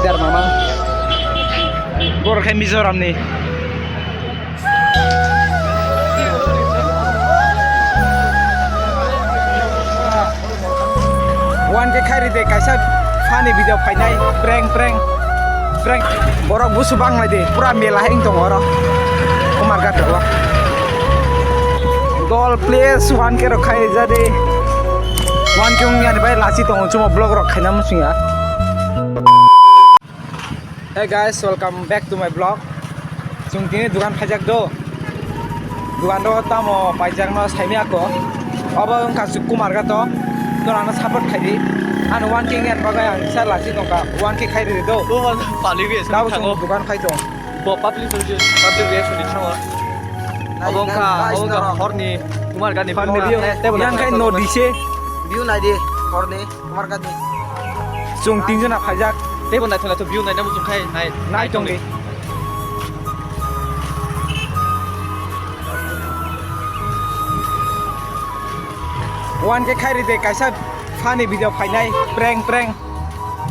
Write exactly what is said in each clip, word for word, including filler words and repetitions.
Jar mama. Borok khe Mizoram ni. One K khairi de kaisa funny video phainai, prank, prank, prank. Borok busu banglai de, pura mela hai wng tongo oro. Kumarghat o. Dol please one K rok khai ja de. One K wng yani bai lachi tongo, chumo vlog rok khaina muchung ya. Hey guys, welcome back to my vlog. Chwng tini dugan khaijak do. Dugan ro tamo paijak no saimi ako. Obo wngkha chwng Kumarghat o. Norano support khai di. Ano one K wngya bagwi ang sa lachi tongkha. One K khai ridi do. Bo ma pali bi Tabo thango. Chwng dugan khai tong. Bo public reaction, public reaction ni thango. Nai, obo wngkha, nai, obo wngkha nai, horni Kumarghat ni horni view. View. Yang khai no dise. View nai di horni. Kumarghat ni. Chwng tinjona phaijak. Teibo naithok naithok view naina muchung khai nai. Nai tongdi. One K khairi de kaisa funny video phainai, prank, prank,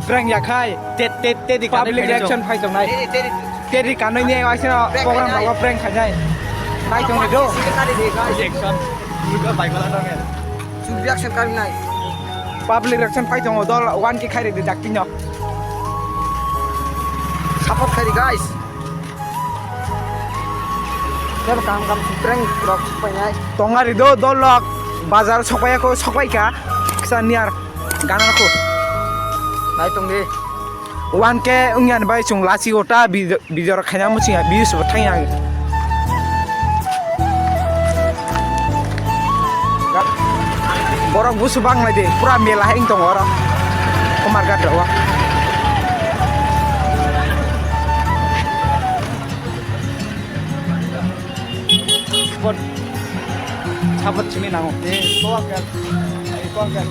prank ya khai. Te, te, te di public reaction phai tongnai. Te di, te di. Te di kanwi ni aiseno program rogo prank khainai. Nai tongdi do. Reaction. Video bai kala tong. Chwng reaction kari nai. Public reaction phai tongo dol one K khairi de dak tino. Support khairi guys. Kebo kam kam prank rok painai. Tongari do dol lok bazar sokpaiya ko sokpaika. Kisa niar gana ko. Nai tongdi. One K wngya ni bai chwng lachi o ta video rok khaina muchung ya views bo thang ya. Borok busu banglai de pura mela hai wng tongo oro. Kumarghat o. Support, support simi nango. Eh, kok ya. Eh, kok ya.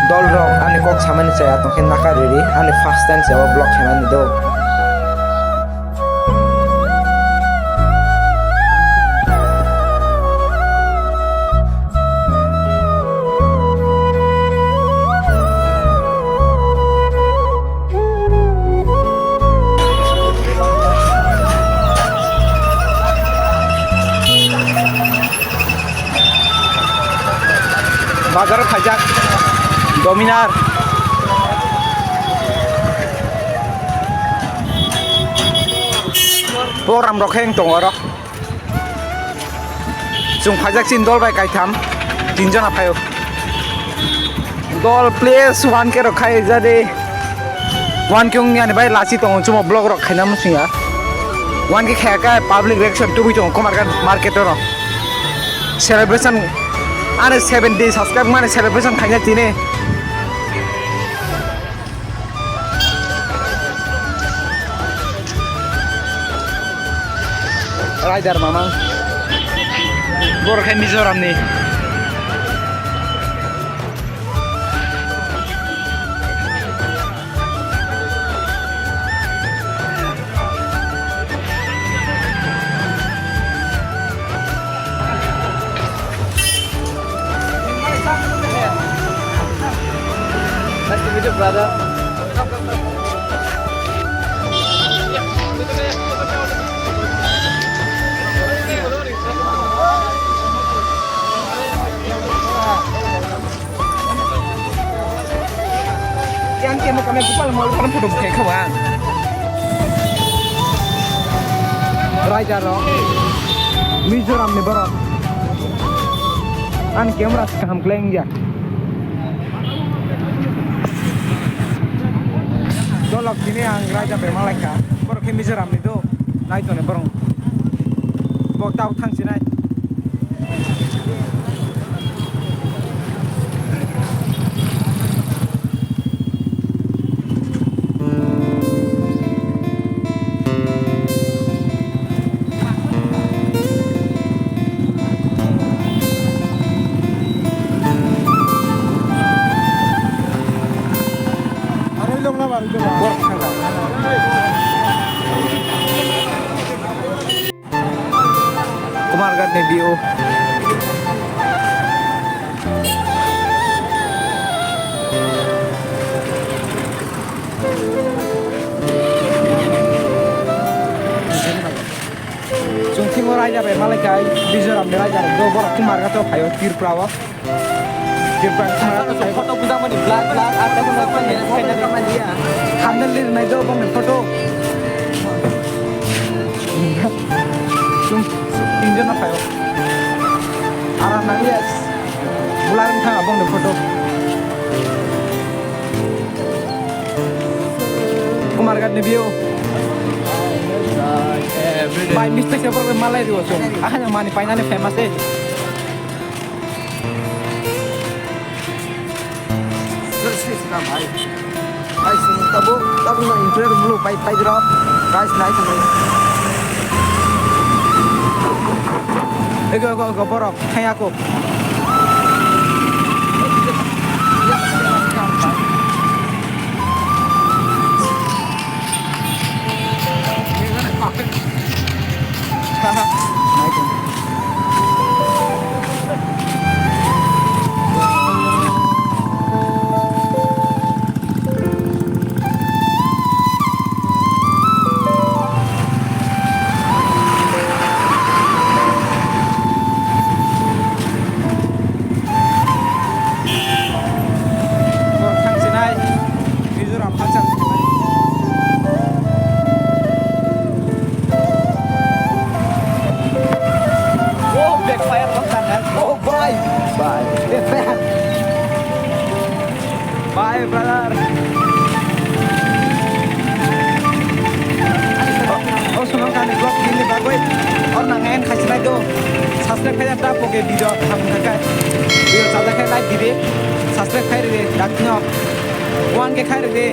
Dol rok ani kok samani chaya tongkhe naka riri ani first time se o vlog khaimani do. Bazar o khaijak Dominar. Program rok khe wng tongo oro. Chwng phaijak chini dol bai kaitham, tin jona phaio. Dol please one K rok khai ja de. One K wngya ni bai lachi tongo chumo vlog rok khaina muchung ya. One K khaya kha public reaction tubui tongo Kumarghat market oro. Celebration ani seven day subscribe mani celebration khaina tini. Rider mamang. Borok hai Mizoram ni. Nice to meet you, brother. Yang kemo kami kupal mau kan photo bukai kau ang. Raja ro. Mizoram ni borok. Ani camera kaham kleng ya. Dolok tini ang raja bai malai kha. Borok khe Mizoram ni do. Nai toni borok. Bok tau thang sinai. Kumarghat ni view. Raja bai malai kai, Mizoram ni raja bai, borok Kumarghat o phaio, Tripura o. Tripura ni Kumarghat o phaio. Photo bujang mani black, black, ar tei photo bujang mani black. Thumbnail lir nai do bongni photo. Sum, injo no phaio. Ara nang yes. Blur wng thang bongni photo. Kumarghat ni view. By mistake se borok malai rio chwng. Ahai mani painani famous eh. Guys, tabuk, tabuk no intro dulu, pai, pai dulu. Guys, nice, nice. Ego, ego, ego, borok, thang ya ko. Borok thang sinai, Mizoram hachal sinai. Oh, backfire bang tangan. Oh, bye. Bye. Backfire. Bye, brother. O, o, sunang kani vlog bini bagwi. Or nang en khaisinai do. Subscribe khai da poke video ham khakai. Video sajak khai like di de. Subscribe khai de. Dakno. One K khai de.